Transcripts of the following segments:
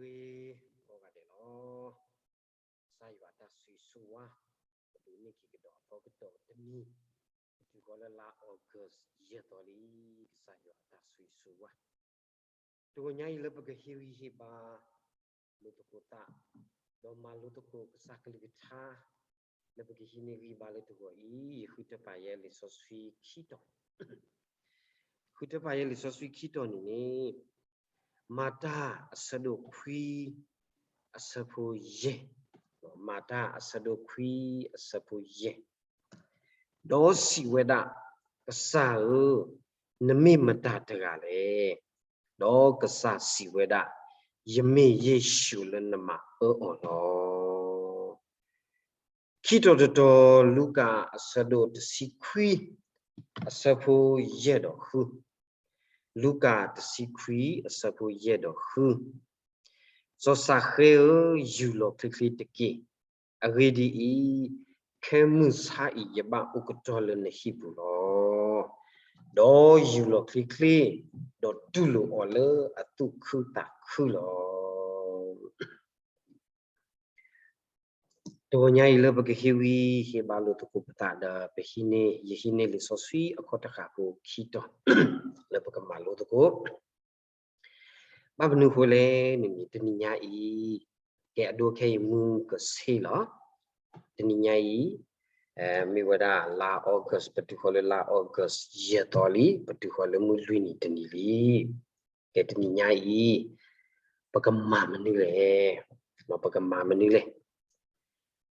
ဂ့ၤကိးဂၤဒဲးလီၤ. ကစၢ်ယွၤအတၢ်ဆိၣ်ဂ့ၤဆိၣ်ဝါ ပဒိးန့ၢ်က့ၤကဒီးအသီကတီၢ်တနံၤ, ပတုၤဃီၤလၢလါ August ယဲၢ်သီလံ, ကစၢ်ယွၤအတၢ်ဆိၣ်ဂ့ၤဆိၣ်ဝါ တဂီၤညါအံၤလၢပကဟ့ၣ်ဂံၢ်ဟ့ၣ်ဘါလိာ်သကိးသး, ဒီးမၤလိသကိးကစၢ်ကလုၢ်ကထါ လၢပကဟံးန့ၢ်ဂံၢ်ဘါလၢတဂီၤအံၤ, ယဃုထၢပာ်ယဲလံာ်စီဆှံခံတီၤ, ဃုထၢပာ်ယဲလံာ်စီဆှံခံတီၤန့ၣ်န့ၣ်, မၤတၢ်အဆၢဒိၣ်ခွံ အဆၢဖိယဲၢ်, မၤတၢ်အဆၢဒိၣ်ခွံ အဆၢဖိယဲၢ်, ဒီးစံးဝဲဒၣ်, ကစၢ်ဧၢ, နမ့ၢ်မတၤတဂၤလဲၣ်. ဒီးကစၢ်စံးဝဲဒၣ်, ယမ့ၢ်ယ့ၣ်ၡူးလၢနမၤအၢအီၤလီၤ. ခံတီၤတတီၤ လူၤကၣ်အဆၢဒိၣ်တဆံခွံ အဆၢဖိယဲၢ်ဒီးဃု, လူၤကၣ်တဆံခွံ အဆၢဖိယဲၢ်ဒီးဃု, စီၤၡၤဃဲဧၢ, ယူၢ်လီၤချ့ချ့တက့ၢ်. အဂ့ၢ်ဒ်အံၤ, ခဲမုၢ်ဆါအံၤယဘၣ်အိၣ်ကတီၢ်လၢနဟံၣ်ပူၤလီၤ. ဒီးယူၢ်လီၤချ့ချ့, ဒီးတူၢ်လိာ်အီၤလၢအသူၣ်ခုသးခုလီၤ. တဂီၤညါအံၤလၢပကဟ့ၣ်ဂံၢ်ဟ့ၣ်ဘါလိာ်သကိးပသးဒီး ပဟံးန့ၢ်, ယဟံးန့ၢ်လံာ်စီဆှံအခီၣ်တဃာ်ဖိခံတီၤ လၢပကမၤလိသကိး ဘၣ်မနုၤအဃိလဲၣ်န့ၣ်န့ၣ် တနံၤညါအံၤ, ကဲအဒိခဲအံၤမုၢ်ကဆ့လီၤ. တနံၤညါအံၤ, မ့ၢ်ဝဲဒၣ်လါ August, ပတုၤဃီၤလၢလါ August ယဲၢ်သီလံ, ပတုၤဃီၤလၢမုၢ်လွံၢ်နံၤတနံၤလံ. ကဲတနံၤညါအံၤ, ပကမၤမနုၤလဲၣ်, ပကမၤမနုၤလဲၣ်,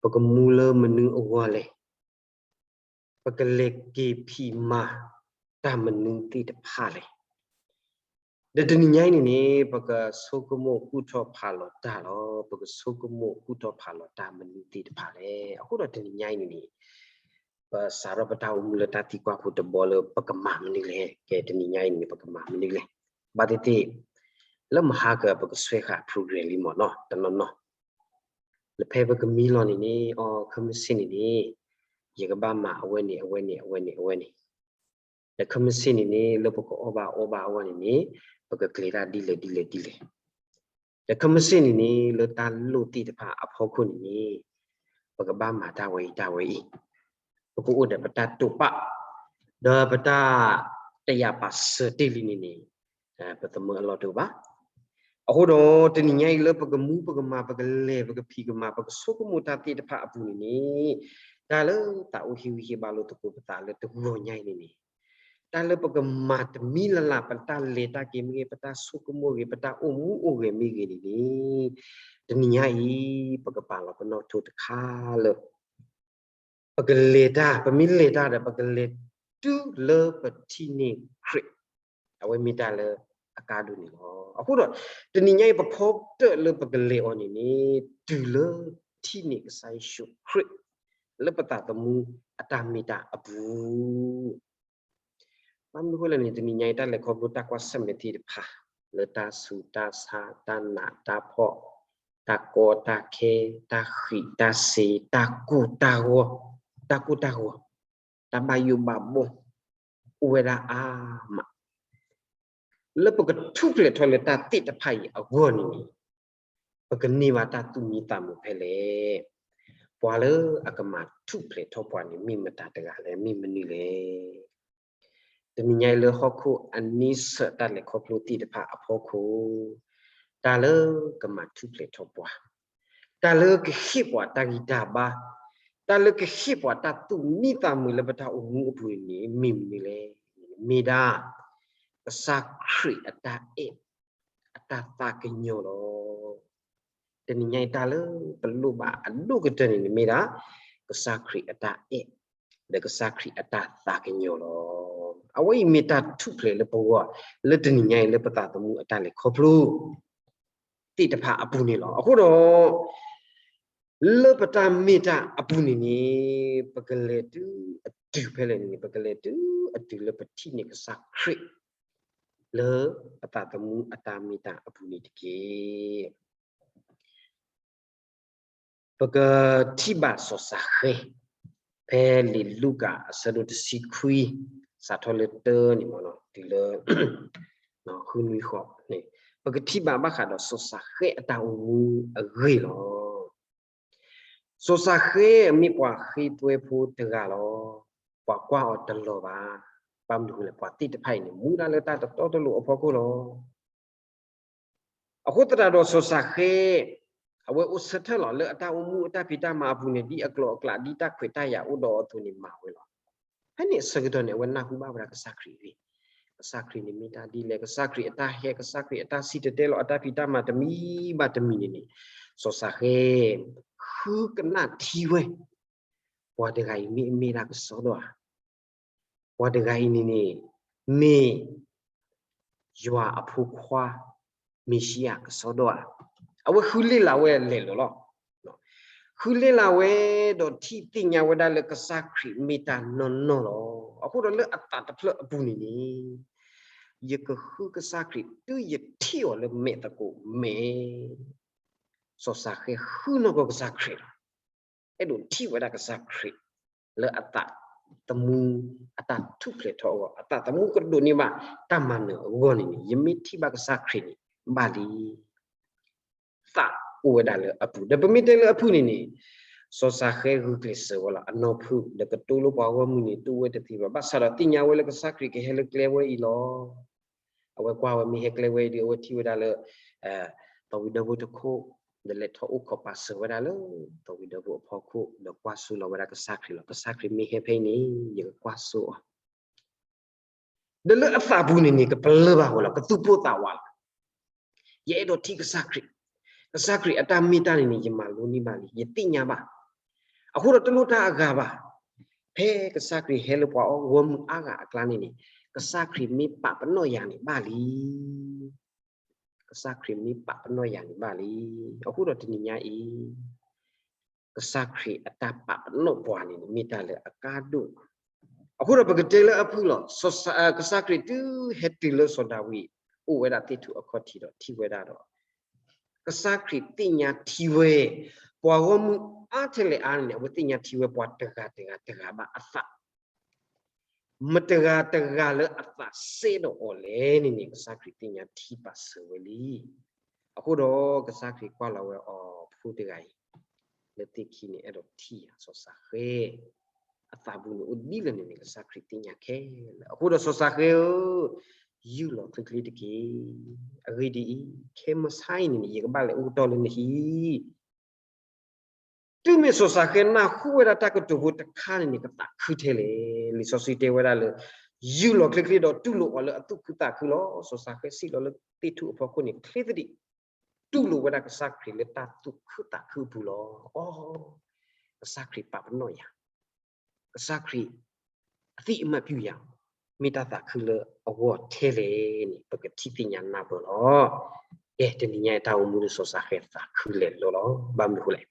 ပကမူလၢမနုၤအဂီၢ်လဲၣ်, ပကလဲၤက့ၤဖံးမၤတၢ်မနုၤသ့ၣ်တဖၣ်လဲၣ်. ဒီးတနံၤညါအံၤန့ၣ်န့ၣ် ပကဆိကမိၣ်ကူၣ်ထီၣ်ဖးလီၤတၢ်လီၤ. ပကဆိကမိၣ်ကူၣ်ထီၣ်ဖးလီၤတၢ်မနုၤသ့ၣ်တဖၣ်လဲၣ်. အဃိဒီးတနံၤညါအံၤန့ၣ်န့ၣ်, ပစးထီၣ်ပတၢ်အိၣ်မူလၢတၢ်သံကွၢ်ဖိတဘီလၢပကမၤမနုၤလဲၣ်. ကဲတနံၤညါအံၤန့ၣ် ပကမၤမနုၤလဲၣ်. ဘၣ်သ့ၣ်သ့ၣ်, လၢမဟါကပကဆွဲဃာ် program လံမ့ၢ်နီၤ, တနီၤနီၤ လၢဖဲပကမံလီၤန့ၣ်န့ၣ်, အီ ခဲမုၢ်ဆ့ၣ်န့ၣ်န့ၣ်, ယကဘၣ်မၤအဝဲန့ၣ် အဝဲန့ၣ် အဝဲန့ၣ် အဝဲန့ၣ်, ဒီးခဲမုၢ်ဆ့ၣ်န့ၣ်န့ၣ် လၢပကအီၣ်ဘၣ်အီဘၣ်အဂီၢ်န့ၣ်န့ၣ်, ပကကျဲၤတၢ်ဒ်လဲၣ်ဒ်လဲၣ်ဒ်လဲၣ်, ဒီးခဲမုၢ်ဆ့ၣ်န့ၣ်န့ၣ် လၢတၢ်လိၣ်သ့ၣ်တဖၣ်အဖီခိၣ်န့ၣ်န့ၣ်, ပကဘၣ်မၤတၢ်ဝဲအံၤတၢ်ဝဲအံၤ, ပကအိၣ်ဒီးပတၢ်တိာ်ပာ်, ဒီးပတၢ်တယာ်ပာ်စၢၤတ့ၢ်လံန့ၣ်န့ၣ်, ပသမၢအလီၢ်တအိၣ်ဘၣ်. အဃိဒီးတနံၤညါအံၤလၢပကမူပကမၤ ပကလဲၤပကဖံးကမၤ ပကဆိကမိၣ်တၢ်သ့ၣ်တဖၣ်အပူၤန့ၣ်န့ၣ်, တၢ်လၢသးအိၣ်ဟ့ၣ်ဂံၢ်ဟ့ၣ်ဘါလိာ်သကိးပသးလၢတဂီၤညါအံၤန့ၣ်န့ၣ်, တၢ်လၢပကမၤတမံၤလၢ်လၢ် ပတၢ်လဲၤတၢ်က့ၤမ့ၢ်ဂ့ၤ, ပတၢ်ဆိကမိၣ်ဂ့ၤ, ပတၢ်အိၣ်မူအိၣ်ဂဲၤမ့ၢ်ဂ့ၤန့ၣ်န့ၣ်, တနံၤညါအံၤ ပကပာ်လီၤပနီၣ်ထိတခါလၢ ပကလဲၤတၢ်, ပမ့ၢ်လဲၤတၢ်ဒီး ပကလဲၤတုၤလၢပထံၣ်န့ၢ်ခရံာ်, အဝဲမ့ၢ်တၢ်လၢအကါဒိၣ်န့ၣ်လီၤ. အဃိဒီး တနံၤညါအံၤ ပဖီတၢၣ်လၢပကလဲၤအီၤန့ၣ်န့ၣ်, တုၤလၢထံၣ်န့ၢ်ကစၢ်ယ့ၣ်ၡူးခရံာ် လၢပသးသမူအတၢ်မ့ၢ်တၢ်အပူၤ ဘၣ်မနုၤအဃိလဲၣ်န့ၣ် တနံၤညါအံၤ တၢ်လဲၤခီဖျိတၢ်ကွၢ်ဆၢၣ်မဲာ်သ့ၣ်တဖၣ် လၢတၢ်ဆူးတၢ်ဆါ, တၢ်နးတၢ်ဖှီၣ်, တၢ်ကီတၢ်ခဲ, တၢ်ဃံးတၢ်စ့ၤ, တၢ်ကိၢ်တၢ်ဂီၤ, တၢ်ကိၢ်တၢ်ဂီၤ, တၢ်ဘၣ်ယိၣ်ဘၣ်ဘီ, အိၣ်ဝဲဒၣ်အါမး လၢပကထူၣ်ဖျဲးထီၣ်လၢတၢ်သ့ၣ်တဖၣ်အံၤအဂီၢ်န့ၣ်န့ၣ်, ပကန့ၢ်ဘၣ်တၢ်သူၣ်မံသးမုာ်ဖဲလဲၣ်. ပှၤလၢအကမၤထူၣ်ဖျဲးထီၣ်ပှၤန့ၣ် မ့ၢ်မတၤတဂၤလဲၣ်, မ့ၢ်မနုၤလဲၣ်. တနံၤညါအံၤလၢဟီၣ်ခိၣ်အနံၣ်ဆၢၣ်တၢ်လဲၤခီဖျိသ့ၣ်တဖၣ်အဖီခိၣ်, တၢ်လၢကမၤထူၣ်ဖျဲးထီၣ်ပှၤ, တၢ်လၢကဟ့ၣ်ပှၤတၢ်ဂံၢ်တၢ်ဘါ, တၢ်လၢကဟ့ၣ်ပှၤတၢ်သူၣ်မံသးမုာ်လၢပတၢ်အိၣ်မူအပူၤန့ၣ် မ့ၢ်မနုၤလဲၣ်. မ့ၢ်ဒၣ် ကစၢ်ခရံာ်အတၢ်အဲၣ် အတၢ်သးကညီၤလီၤ. တနံၤညါအံၤ တၢ်လၢပလိၣ်ဘၣ်အဒိၣ်ကတၢၢ်န့ၣ် မ့ၢ်ဒၣ် ကစၢ်ခရံာ်အတၢ်အဲၣ် ဒီးကစၢ်ခရံာ်အတၢ်သးကညီၤလီၤ. အဝဲအံၤမ့ၢ်တၢ်ထူၣ်ဖျဲးလၢပဂီၢ် လၢတနံၤညါအံၤ လၢပသးသမူအတၢ်လဲၤခီဖျိ သ့ၣ်တဖၣ်အပူၤန့ၣ်လီၤ. အဃိဒီး လၢပတၢ်မ့ၢ်တၢ်အပူၤန့ၣ်န့ၣ် ပကလဲၤတုၤအတုၤဖဲလဲၣ်န့ၣ် ပကလဲၤတုၤအတုၤလၢပထံၣ်န့ၢ်ကစၢ်ခရံာ် လၢပသးသမူအတၢ်မ့ၢ်တၢ်အပူၤန့ၣ်တက့ၢ်. ပကထံၣ်ဘၣ်စီၤၡၤဃဲ ဖဲလံာ်လူၤကၣ်အဆၢဒိၣ်တဆံခွံ စးထီၣ်လၢတၢန့ၣ်မ့ၢ်နီၤ တုၤလၢ ဃုနွံဃီန့ၣ် ပကထံၣ်ဘၣ်ဘၣ်ဃးဒီးစီၤၡဃဲအတၢ်အိၣ်မူအဂ့ၢ်လီၤ. စီၤၡဃဲမ့ၢ်ပှၤဃ့သွဲဖိတဂၤလီၤ. ပှၤကွၢ်အီၤတလီၤဘၣ်. ဘၣ်မနုၤအဃိလဲၣ်, ပှၤသ့ၣ်တဖၣ်အံၤန့ၣ် မူဒါလၢတၢ်တတီတလိၤအဖီခိၣ်လီၤ. အဃိသတးဒီးစီၤၡဃဲ အဝဲအိၣ်ဆၢထၢၣ်လီၤလၢအတၢ်အိၣ်မူအတၢ်ဖံးတၢ်မၤအပူၤန့ၣ် ဒ်အကျိၤအကျဲ ဒ်တၢ်ခွဲးတၢ်ယာ်အိၣ်ဒီးအသိးန့ၣ်မၤဝဲလီၤ. ဖဲန့ၣ်အဆၢကတီၢ်န့ၣ် အဝဲနၢ်ဟူဘၣ်ဝဲဒၣ်ကစၢ်ခရံာ်အဂ့ၢ်, ကစၢ်ခရံာ်န့ၣ်မ့ၢ်တၢ်ဒ်လဲၣ်, ကစၢ်ခရံာ်အတၢ်ဟဲ, ကစၢ်ခရံာ်အတၢ်စံၣ်တဲၤတဲလီၤအတၢ်ဖံးတၢ်မၤတမံၤဘၣ်တမံၤန့ၣ်န့ၣ်, စီၤၡဃဲ ဃုကနၣ်ထံဝဲ ပှၤတဂၤအံၤမ့ၢ်အမ့ၢ်ဒၣ်ကစီဒီဧါ, ပှၤတဂၤအံၤန့ၣ်န့ၣ် မ့ၢ် ယွၤအဖိခွါ မ့ၤၡံအၤကစီဒီဧါ. အဝဲဃုလ့ၣ်လၤဝဲလဲၤလိာ်လီၤ. ဃုလ့ၣ်လၤဝဲဒီးထံၣ်သ့ၣ်ညါဝဲဒၣ်လၢကစၢ်ခရံာ်မ့ၢ်တၢ်နီၢ်နီၢ်လီၤ. အဃိဒီးလၢအသးတဖျၢၣ်အပူၤန့ၣ်န့ၣ် ယကဃုကစၢ်ခရံာ်တုၤယထံၣ်အီၤလၢမဲာ်သကိးမဲာ်. စီၤၡဃဲဃုနီၢ်ကီၢ်ကစၢ်ခရံာ်လီၤ. အဲၣ်ဒိးထံၣ်ဝဲဒၣ်ကစၢ်ခရံာ် လၢအသးသမူ အတၢ်ထူၣ်ဖျဲးထီၣ်အဂီၢ်, အသးသမူကဒိးန့ၢ်ဘၣ်တၢ်မၤနၢၤအဂီၢ်န့ၣ်န့ၣ် ယမ့ၢ်ထံၣ်ဘၣ်ကစၢ်ခရံာ်န့ၣ် ဘၣ်လံ. သးအိၣ်ဝဲဒၣ်လၢအဖုၣ်, ဒီးပမ့ၢ်တဲလၢအဖုၣ်န့ၣ်န့ၣ် စီၤၡဃဲဂုာ်ကျဲးစၢးဝဲလီၤ. အနီၢ်ဖုၣ် ဒီးကတိၤလၢပှၤဂီၢ်မုၢ်န့ၣ် တအိၣ်ဝဲတသ့ဘၣ်. ဘၣ်ဆၣ်ဒီးသ့ၣ်ညါဝဲလၢကစၢ်ခရံာ်ကဟဲလၢကျဲဝဲအံၤလီၤ. အဝဲကွၢ်ဝဲမ့ၢ်ဟဲကျဲဝဲအံၤဒီး အဝဲထံၣ်ဝဲဒၣ်လၢ သီဝံၤဒီဖိတခိၣ်, ဒီးလဲၤထီၣ်အိၣ်ခိးပာ်စၢၤဝဲဒၣ်လၢ သီဝံၤဒီဖိအဖီခိၣ်, ဒီးကွၢ်စိလီၤဝဲဒၣ်ကစၢ်ခရံာ်လီၤ. ကစၢ်ခရံာ်မ့ၢ်ဟဲဖဲအံၤန့ၣ် ယကကွၢ်စိအီၤ. ဒီးလၢအသးပူၤန့ၣ်န့ၣ် ကပလၢၢ်ဘၣ်ဝဲလီၤ, ကသူၣ်ပိၢ်သးဝးလီၤ. ယအဲၣ်ဒိးထံၣ်ကစၢ်ခရံာ်, ကစၢ်ခရံာ်အတၢ်မ့ၢ်တၢ်န့ၣ်န့ၣ် ယမၤလိန့ၢ်ဘၣ်လံ, ယသ့ၣ်ညါဘၣ်. အဃိဒီးတလိၣ်တၢ်အဂၤဘၣ်. ဖဲကစၢ်ခရံာ်ဟဲလၢပှၤဂီၢ်မုၢ်အါဂၤအကျါန့ၣ်န့ၣ် ကစၢ်ခရံာ်မ့ၢ်ပာ်ပနီၣ်ယၤန့ၣ်ဘၣ်လံ. ကစၢ်ခရံာ်မ့ၢ်ပာ်ပနီၣ်ယၤန့ၣ်ဘၣ်လံ. အဃိဒီးတနံၤညါအံၤ ကစၢ်ခရံာ်အတၢ်ပာ်ပနီၣ်ပှၤန့ၣ်န့ၣ် မ့ၢ်တၢ်လၢအကါဒိၣ်. အဃိဒီးပကတဲလၢအဖုၣ်လီၤ. ကစၢ်ခရံာ်တုၤဟဲတုၤလၢစီၤဒၤဝံး အိၣ်ဝဲဒၣ်သ့ၣ်ထူၣ်အခီၣ်ထံးဒီးထံၣ်ဝဲဒၣ်ဒီး ကစၢ်ခရံာ်သ့ၣ်ညါထံဝဲ ပှၤဂီၢ်မုၢ်အါထဲလဲၣ်အါန့ၣ်န့ၣ် အဝဲသ့ၣ်ညါထံဝဲပှၤတဂၤတဂၤတဂၤဘၣ်အသး မတဂၤတဂၤလၢအသးစဲဒီးအီၤလဲၣ်န့ၣ်န့ၣ် ကစၢ်ခရံာ်သ့ၣ်ညါထံပာ်စၢၤဝဲလံ. အဃိဒီးကစၢ်ခရံာ်ကွၢ်လီၤဝဲအီၤဖိတဂၤအံၤ လၢသ့ၣ်ခံန့ၣ် အဲၣ်ဒိးထံၣ်ယၤစီၤၡဃဲ အသးပူၤန့ၣ်အိၣ်ဒ်လဲၣ်န့ၣ်န့ၣ် ကစၢ်ခရံာ်သ့ၣ်ညါခဲလၢာ်. အဃိဒီးစီၤၡဃဲဧၢ, ယူၢ်လီၤချ့ချ့တက့ၢ်. အဂ့ၢ်ဒ်အံၤ, ခဲမုၢ်ဆါအံၤန့ၣ်န့ၣ် ယကဘၣ်လဲၤအိၣ်ကတီၢ်လၢနဟံၣ် တုၤမ့ၢ်စီၤၡဃဲနၢ်ဟူဝဲဒၣ်တၢ်ကတိၤဖိတခါန့ၣ်န့ၣ် ကသးခုထဲလဲၣ်. လံာ်စီဆှံတဲဝဲဒၣ်လၢ ယူၢ်လီၤချ့ချ့ဒီးတူၢ်လိာ်အီၤလၢအသူၣ်ခုသးခုလီၤ. စီၤၡဃဲစံၣ်လီၤလၢသ့ၣ်ထူၣ်အဖီခိၣ်န့ၣ် ချ့သဒံး တူၢ်လိာ်ဝဲဒၣ်ကစၢ်ခရံာ်လၢတၢ်သူၣ်ခုသးခုအပူၤလီၤ. အိ, ကစၢ်ခရံာ်ပာ်ပနီၣ်ယၤ, ကစၢ်ခရံာ်အသံၣ်အမၢ်ပျုၢ်ယၤ, မ့ၢ်တၢ်သးခုလၢအဂီၢ်ထဲလဲၣ်န့ၣ် ပကထံၣ်သ့ၣ်ညါနၢ်ပၢၢ်လီၤ. ကဲ, တနံၤညါအံၤတၢ်အိၣ်မူလၢစီၤၡဃဲသးခုလဲၤလိၤလီၤ. ဘၣ်မနုၤအဃိလဲၣ်,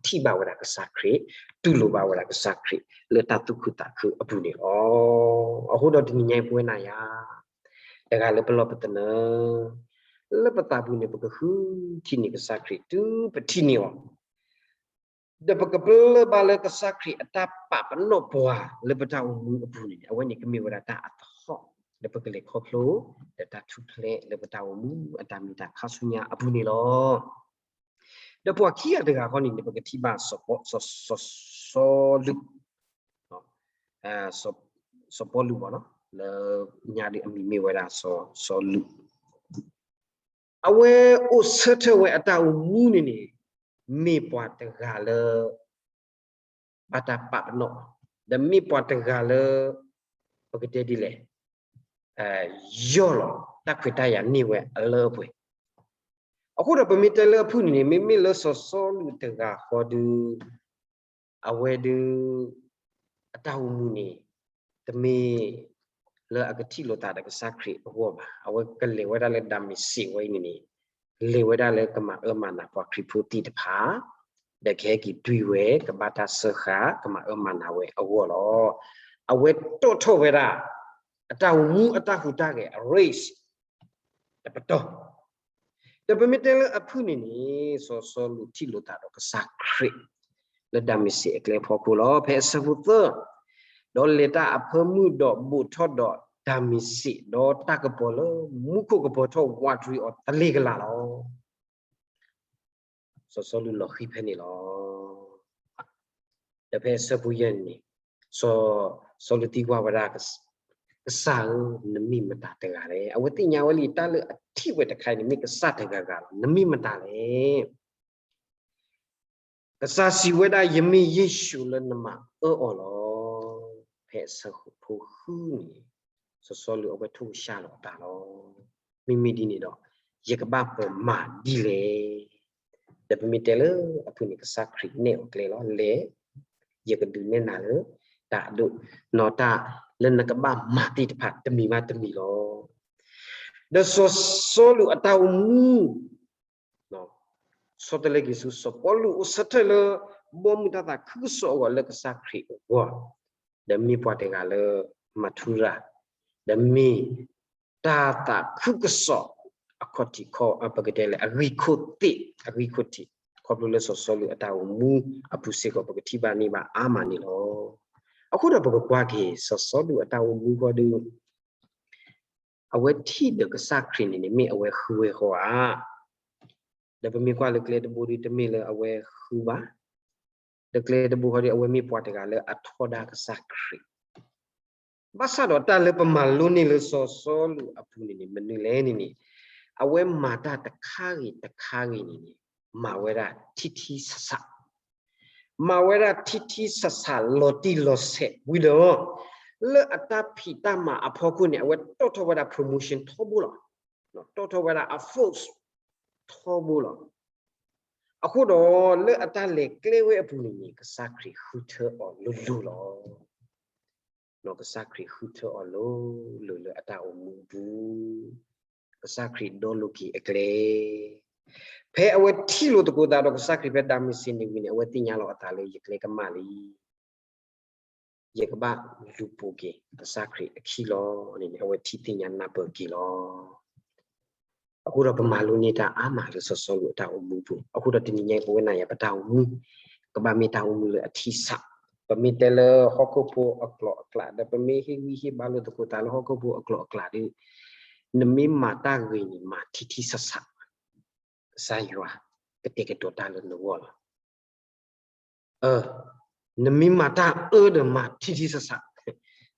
ထံၣ်ဘၣ်ဝဲဒၣ်ကစၢ်ခရံာ်, တူၢ်လိာ်ဘၣ်ဝဲဒၣ်ကစၢ်ခရံာ် လၢတၢ်သူၣ်ခုသးခုအပူၤန့ၣ်လီၤ. အဃိဒီးတနံၤညါအံၤပဝဲနၤယၤ တဂၤလၢပလီၢ်ပသနၢၣ် လၢပသးပူၤန့ၣ် ပကဃုထံၣ်န့ၢ်ကစၢ်ခရံာ်တုၤပထံၣ်န့ၢ်အီၤ ဒီးပကပလၢၢ်ဘၣ်လၢကစၢ်ခရံာ်အတၢ်ပာ်ပနီၣ်ပှၤလၢပတၢ်အိၣ်မူအပူၤန့ၣ် အဝဲန့ၣ်ကမ့ၢ်ဝဲဒၣ်တၢ်အသဟီၣ် လၢပကလဲၤခီဖျိ ဒီးတၢ်ထူၣ်ဖျဲးလၢပတၢ်အိၣ်မူအတၢ်မ့ၢ်တၢ်ခါဆူညါအပူၤန့ၣ်လီၤ. ဒီးပှၤခံဂၤတဂၤဃီန့ၣ်န့ၣ် ပကထံၣ်ဘၣ်စီၤပီလူး စီၤပီလူးဘၣ်နီၤ လၢညါဒ်အမံၤမ့ၢ်ဝဲဒၣ်စီၤလူး အဝဲအိၣ်ဆၢထၢၣ်ဝဲအတၢ်အိၣ်မူန့ၣ်န့ၣ် မ့ၢ်ပှၤတဂၤလၢ ဘၣ်တၢ်ပာ်ပနီၣ်, ဒီးမ့ၢ်ပှၤတဂၤလၢ ပကတဲဒ်လဲၣ်, ယီၢ်လီၤတၢ်ခွဲးတၢ်ယာ်န့ၢ်ဝဲအလၢအပှဲၤ. အဃိဒီးပမ့ၢ်တဲလၢအဖုၣ်န့ၣ်န့ၣ် မ့မ့ၢ်လၢစီၤစီလူးတဂၤဃီဒီး အဝဲဒုး အတၢ်အိၣ်မူန့ၣ် တမ့ၢ်လၢအကထံၣ်လိာ်သးဒီးကစၢ်ခရံာ်အဂီၢ်ဘၣ်. အဝဲကလဲၤဝဲဒၣ်လၢဒၤမ့းစ့းဝဲအံၤန့ၣ်န့ၣ် လဲၤဝဲဒၣ်လၢကမၤအၢမၤနးပှၤခရံာ်ဖိသ့ၣ်တဖၣ်, ဒီးကဟဲက့ၤတွံၢ်ဝဲ ကဘၣ်တၢ်စၢဃာ် ကမၤအၢမၤနးဝဲအဂီၢ်လီၤ. အဝဲတီၣ်ထီၣ်ဝဲဒၣ် အတၢ်အိၣ်မူအတၢ်ဟူးတၢ်ဂဲၤအ race တပတီၢ် ဒီးပမ့ၢ်တဲလၢအဖုၣ်န့ၣ်န့ၣ် စီၤစီလူးထံၣ်လိာ်သးဒီးကစၢ်ခရံာ် လၢဒၤမ့းစ့းအကျဲအဖီခိၣ်လီၤ. ဖဲအဆၢဖိသၢ, ဒီးလဲၤတၢ်အဖၢမုၢ်ဒီးဘူးထီၣ်ဒီး တၢ်မ့ၢ်စ့ၣ်ဒီးတၢ်ကပီၤလၢမူခိၣ်ကပီၤထီၣ်ဝးတရံးအီၤတလ့ၢ်ကလာ်လီၤ. စီၤစီလူးလီၤဃံၤဖဲန့ၣ်လီၤ. ဒီးဖဲအဆၢဖိယဲၢ်န့ၣ် စီၤစီလူးသံကွၢ်ဝဲဒၣ် ကစၢ်ဧၢ, နမ့ၢ်မတၤတဂၤလဲၣ်. အဝဲသ့ၣ်ညါဝဲလံ တၢ်လၢအထံၣ်ဝဲတခါအံၤန့ၣ် မ့ၢ်ကစၢ်တဂၤဂၤလီၤ. နမ့ၢ်မတၤလဲၣ်. ကစၢ်စံးဝဲဒၣ် ယမ့ၢ်ယ့ၣ်ၡူးလၢနမၤအၢအီၤလီၤ. ဖဲအဆၢဖိဃုန့ၣ် စီၤစီလူးအဝဲထိၣ်ကစၢ်လီၤအသးလီၤ. မ့မ့ၢ်ဒ်န့ၣ်ဒီး ယကဘၣ်ပမၤဒ်လဲၣ်. ဒီးပမ့ၢ်တဲလၢအပူၤန့ၣ် ကစၢ်ခရံာ်နဲၣ်အီၤကျဲလီၤ. လဲၤ, ယကဒုးနဲၣ်နၤလၢ တၢ်အဒိၣ်နီၢ်တၢ်လၢနကဘၣ်မၤသ့ၣ်တဖၣ်တမံၤဘၣ်တမံၤလီၤ. ဒီးစီၤစီလူးအတၢ်အိၣ်မူ ဆီတလဲက့ၤဆူစီၤပီလူးအိၣ်ဆၢထၢၣ်လၢ ဘီမုၢ်တၢ်သးခုကစီၣ်အဂီၢ်လၢကစၢ်ခရံာ်အဂီၢ်, ဒီးမ့ၢ်ပှၤတဂၤလၢ မၤထူရၤ, ဒီးမ့ၢ်တၢ်သးခုကစီၣ် အခီၣ်ထံးခီၣ် ပကတဲလၢအဂံၢ်ခိၣ်သ့ၣ် အဂံၢ်ခိၣ်ထံး ခီဖျိလၢစီၤစီလူးအတၢ်အိၣ်မူအပူၤစ့ၢ်ကီး ပကထံၣ်ဘၣ်န့ၢ်ဘၣ်အါမးန့ၣ်လီၤ. အဃိဒီးပကကွၢ်က့ၤ စီၤစီလူးအတၢ်အိၣ်မူဃီဒီး အဝဲထံၣ်ဒီးကစၢ်ခရံာ်န့ၣ်န့ၣ် မ့ၢ်အဝဲဃုဝဲဃီဧါ. ဒီးပမ့ၢ်ကွၢ်လၢကျဲတဘိဒီး တမ့ၢ်လၢအဝဲဃုဘၣ်. ဒီးကျဲတဘိဃီဒီး အဝဲမ့ၢ်ပှၤတဂၤလၢအထီဒါကစၢ်ခရံာ်. ဘၣ်ဆၣ်ဒီးတၢ်လၢပမၤလိန့ၢ်လၢစီၤစီလူးအပူၤန့ၣ်န့ၣ် မနုၤလဲၣ်န့ၣ်န့ၣ် အဝဲမၤတၢ်တခါဂ့ၤတခါဂ့ၤန့ၣ်န့ၣ် မၤဝဲဒၣ်ထံထံဆးဆး မၤဝဲဒၣ်ထံထံဆးဆးလီၤတံၢ်လီၤဆဲးဝံၤဒီး လၢအတၢ်ဖံးတၢ်မၤအဖီခိၣ်န့ၣ် အဝဲတီၣ်ထီၣ်ဝဲဒၣ် promotion ထီဘိလီၤ. တီၣ်ထီၣ်ဝဲဒၣ်အ force ထီဘိလီၤ. အဃိဒီးလၢအတၢ်လဲၤကျဲဝဲအပူၤန့ၣ်န့ၣ် ကစၢ်ခရံာ်ဃုထၢအီၤလိၤလိၤလီၤ. ကစၢ်ခရံာ်ဃုထၢအီၤလိၤလိၤလၢအတၢ်အိၣ်မူအပူၤ, ကစၢ်ခရံာ်ဒီလိၤက့ၤအကျဲ. ဖဲအဝဲထံၣ်လိာ်သကိးသးဒီးကစၢ်ခရံာ်ဖဲဒၤမ့းစ့းန့ၣ်ဝံၤန့ၣ် အဝဲသ့ၣ်ညါလီၤအသးလၢယကျဲကမၣ်လံ. ယကဘၣ်လူၤပိာ်က့ၤကစၢ်ခရံာ်အခံလီၤန့ၣ်န့ၣ် အဝဲထံၣ်သ့ၣ်ညါနၢ်ပၢၢ်က့ၤလီၤ. အဃိဒီးပမၤလိန့ၢ်တၢ်အါမးလၢစီၤစီလူးအတၢ်အိၣ်မူပူၤ, အဃိဒီးတနံၤညါအံၤပဝဲနၤယၤပတၢ်အိၣ်မူ ကဘၣ်မ့ၢ်တၢ်အိၣ်မူလၢအထံဆး, ပမ့ၢ်တဲလၢဟီၣ်ခိၣ်ဖိအကျိၤအကျဲ ဒီးပမ့ၢ်ဟ့ၣ်ဂံၢ်ဟ့ၣ်ဘါလိာ်သကိးသးလၢဟီၣ်ခိၣ်ဖိအကျိၤအကျဲဒီး နမ့ၢ်မၤတၢ်ဂ့ၤန့ၣ် မၤထံထံဆးဆး, ကစၢ်ယွၤကတဲာ်ကတီၤတၢ်လၢနဂီၢ်လီၤ. နမ့ၢ်မၤတၢ်အၢဒီးမၤထံထံဆးဆး,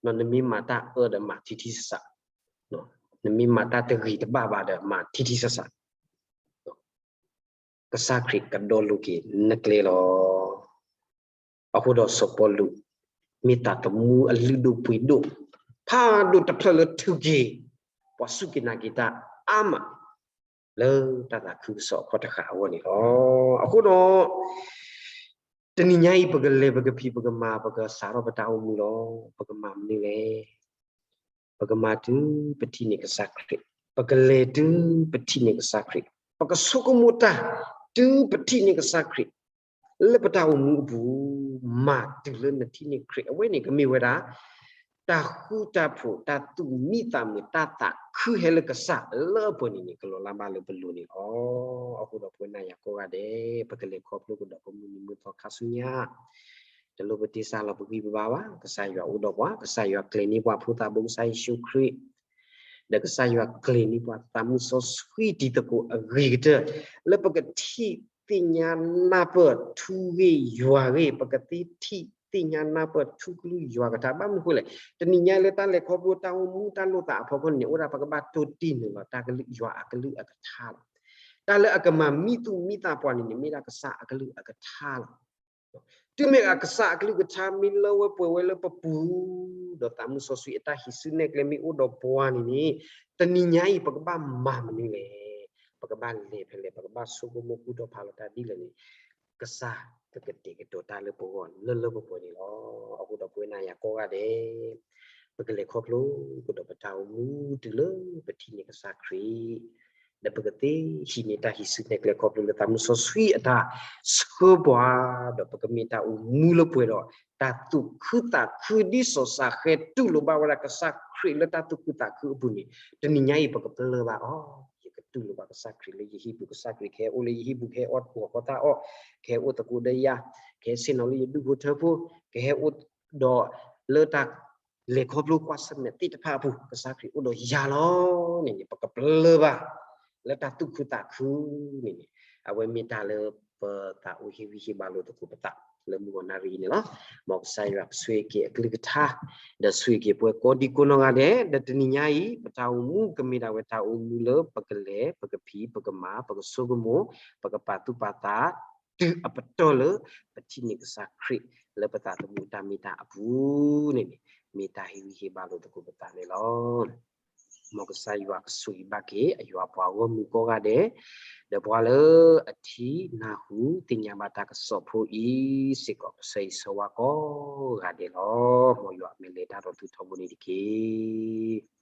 နမ့ၢ်မၤတၢ်အၢဒီးမၤထံထံဆးဆး, နမ့ၢ်မၤတၢ်တဂ့ၤတဘၣ်ဘၣ်ဒီးမၤထံထံဆးဆး, ကစၢ်ခရံာ်ကဒီလိာ်က့ၤနကျဲလီၤ. အဃိဒီးစီၤပီလူး မ့ၢ်သးသမူအလုၢ်ဒိၣ်ပှ့ၤဒိၣ် ဖးဒိၣ်တဖျၢၣ်လၢထုးက့ၤ ပှၤစူၢ်က့ၤနာ်က့ၤတၢ်အါမး လၢတၢ်သးခုကစီၣ်အခီၣ်တဃာ်အဂီၢ်န့ၣ်လီၤ. အဃိဒီး တနံၤညါအံၤ ပကလဲၤပကဖံးပကမၤ ပကစးထီၣ်ပတၢ်အိၣ်မူလီၤ. ပကမၤမနုၤလဲၣ်. ပကမၤတုၤပထံၣ်န့ၢ်ကစၢ်ခရံာ်, ပကလဲၤတုၤပထံၣ်န့ၢ်ကစၢ်ခရံာ်, ပကဆိကမိၣ်တၢ်တုၤပထံၣ်န့ၢ်ကစၢ်ခရံာ် လၢပတၢ်အိၣ်မူအပူၤ, မၤတုၤလၢနထံၣ်န့ၢ်ခရံာ် အဝဲန့ၣ်ကမ့ၢ်ဝဲဒၣ် တၢ်ဃူတၢ်ဖိး တၢ်သူၣ်မံသးမုာ် တၢ်သးခုဟဲလၢကစၢ်လၢအပှဲၤန့ၣ်န့ၣ် ကလီၤလၢ်ဘၣ်လၢပလိၤန့ၣ်လီၤ. အဃိဒီးပဝဲနၤယၤကိးဂၤဒဲး ပကလဲၤခီဖျိကဒီးပမုၢ်နံၤမုၢ်သီခါဆူညါ တလိၣ်ပတ့စၢ်လီၤပဂံၢ်ပဘါဘၣ်. ကစၢ်ယွၤအိၣ်ဒီးပှၤ, ကစၢ်ယွၤကျဲၤန့ၢ်ပှၤဖိသးဘိကစၢ်ယ့ၣ်ၡူးခရံာ် ဒီးကစၢ်ယွၤကျဲၤန့ၢ်ပှၤသးမုၢ်စီဆှံတံၤသကိးအဂ့ၤကတၢၢ် လၢပကထံၣ်သ့ၣ်ညါနၢ်ပၢၢ်ထူဂ့ၢ်ယွၤဂ့ၢ်, ပကသ့ထံၣ်သ့ၣ်ညါနၢ်ပၢၢ်ထူကလုၢ်ယွၤကထါ ဘၣ်မနုၤဃိလဲၣ်. တနံၤညါအံၤလၢတၢ်လဲၤခီဖျိတၢ်အိၣ်မူတၢ်လိာ်သးအဖီခိၣ်န့ၣ် အိၣ်ဒၣ်ပကဘၣ်တိၢ်တံၢ်န့ၣ်လီၤ တၢ်ကလုၢ်ယွၤအကလုၢ်အကထါလီၤ. တၢ်လၢအကမၤမံသူၣ်မံသးပှၤန့ၣ်န့ၣ် မ့ၢ်ဒၣ်ကစၢ်အကလုၢ်အကထါလီၤ. တုၤမ့ၢ်အကစၢ်အကလုၢ်ကထါမ့ၢ်လၢဝဲပှဲၤဝဲလၢပပူၤ, ဒီးသးမုၢ်စီဆှံအတၢ်ဟံးစုနဲၣ်ကျဲမ့ၢ်အိၣ်ဒီးပှၤန့ၣ်န့ၣ်, တနံၤညါအံၤ ပကဘၣ်မၤမနုၤလဲၣ်. ပကဘၣ်လဲၤဖဲလဲၣ်, ပကဘၣ်ဆိကမိၣ်ဃူဒီးဖးလီၤတၢ်ဒ်လဲၣ်န့ၣ်, ကစၢ်ကကတဲာ်ကတီၤတၢ်လၢပဂီၢ်လၢလၢပှဲၤပှဲၤန့ၣ်လီၤ. အဃိဒီးပဝဲနၤယၤကိးဂၤဒဲး ပကလဲၤခီဖျိကဒီးပတၢ်အိၣ်မူတုၤလၢပထံၣ်န့ၢ်ကစၢ်ခရံာ် ဒီးပကသ့ဟံးန့ၢ်တၢ်ဟံးစုနဲၣ်ကျဲခီဖျိလၢသးမုၢ်စီဆှံအတၢ်ဆှၢပှၤ, ဒီးပကမ့ၢ်တၢ်အိၣ်မူလၢပှဲၤဒီး တၢ်သူၣ်ခုသးခုဒ်စီၤစၤဃဲတူၢ်လိာ်ဘၣ်ဝဲဒၣ်ကစၢ်ခရံာ်လၢတၢ်သူၣ်ခုသးခုအပူၤန့ၣ်, တနံၤညါအံၤ ပကပလၢၢ်ဘၣ်အီၤ, ယကတူၢ်လိာ်ဘၣ်ကစၢ်ခရံာ်လၢယဟံၣ်ပူၤ, ကစၢ်ခရံာ်ကဟဲအိၣ်လၢယဟံၣ်ပူၤ, ကဟဲအိၣ်တ့ၢ်ဃီၤဃီသၣ်အီၣ်, ကဟဲအိၣ်သကိးဒီးယၤ, ကဟဲဆ့ၣ်နီၤလၢယဒူၣ်ဖိထၢဖိ, ကဟဲအိၣ်ဒီးလၢတၢ် လဲၤခီဖျိကွၢ်ဆၢၣ်မဲာ်သ့ၣ်တဖၣ်အပူၤ ကစၢ်ခရံာ်အိၣ်ဒီးယၤလီၤန့ၣ်န့ၣ် ပကပျၢၢ်ဘၣ် လၢတၢ်သူၣ်ခုသးခုန့ၣ်န့ၣ် အဝဲမ့ၢ်တၢ်လၢပသးအိၣ်ဟ့ၣ်ဂံၢ်ဟ့ၣ်ဘါလိာ်သကိးပသး လၢမုၢ်ဂီၤနၣ်ရံၣ်အံၤန့ၣ်လီၤ. မ်ကစၢ်ယွၤကဆိၣ်ဂ့ၤက့ၤအကလုၢ်ကထါ ဒီးဆိၣ်ဂ့ၤက့ၤပဝဲကိးဒံကိးနီၢ်ဂၤဒဲး ဒီးတနံၤညါအံၤ ပတၢ်အိၣ်မူကမ့ၢ်ဒၣ်ဝဲတၢ်အိၣ်မူလၢပကလဲၤ ပကဖံး ပကမၤ ပကဆိကမိၣ် ပကပာ်သူၣ်ပာ်သး တုၤအပတီၢ်လၢ ပထံၣ်န့ၢ်ကစၢ်ခရံာ် လၢပသးသမူအတၢ်မ့ၢ်တၢ်အပူၤန့ၣ်န့ၣ် မ့ၢ်တၢ်ဟ့ၣ်ဂံၢ်ဟ့ၣ်ဘါလိာ်သကိးပသးန့ၣ်လီၤ. မ်ကစၢ်ယွၤကဆိၣ်ဂ့ၤဘၣ်က့ၤ အယွၤပှၤဂီၢ်မုၢ်ကိးဂၤဒဲး, ဒီးပှၤလၢအထံၣ်နၢ်ဟူသ့ၣ်ညါဘၣ်တၢ်ကစီၣ်ဖိအံၤစ့ၢ်ကီး ကဆၢဂ့ၤဆၢဝါကိးဂၤဒဲးလီၤ. မ်ယွၤအမဲာ်လဲၤတၢ်ဒီးသုထီဘိန့ၣ်တက့ၢ်.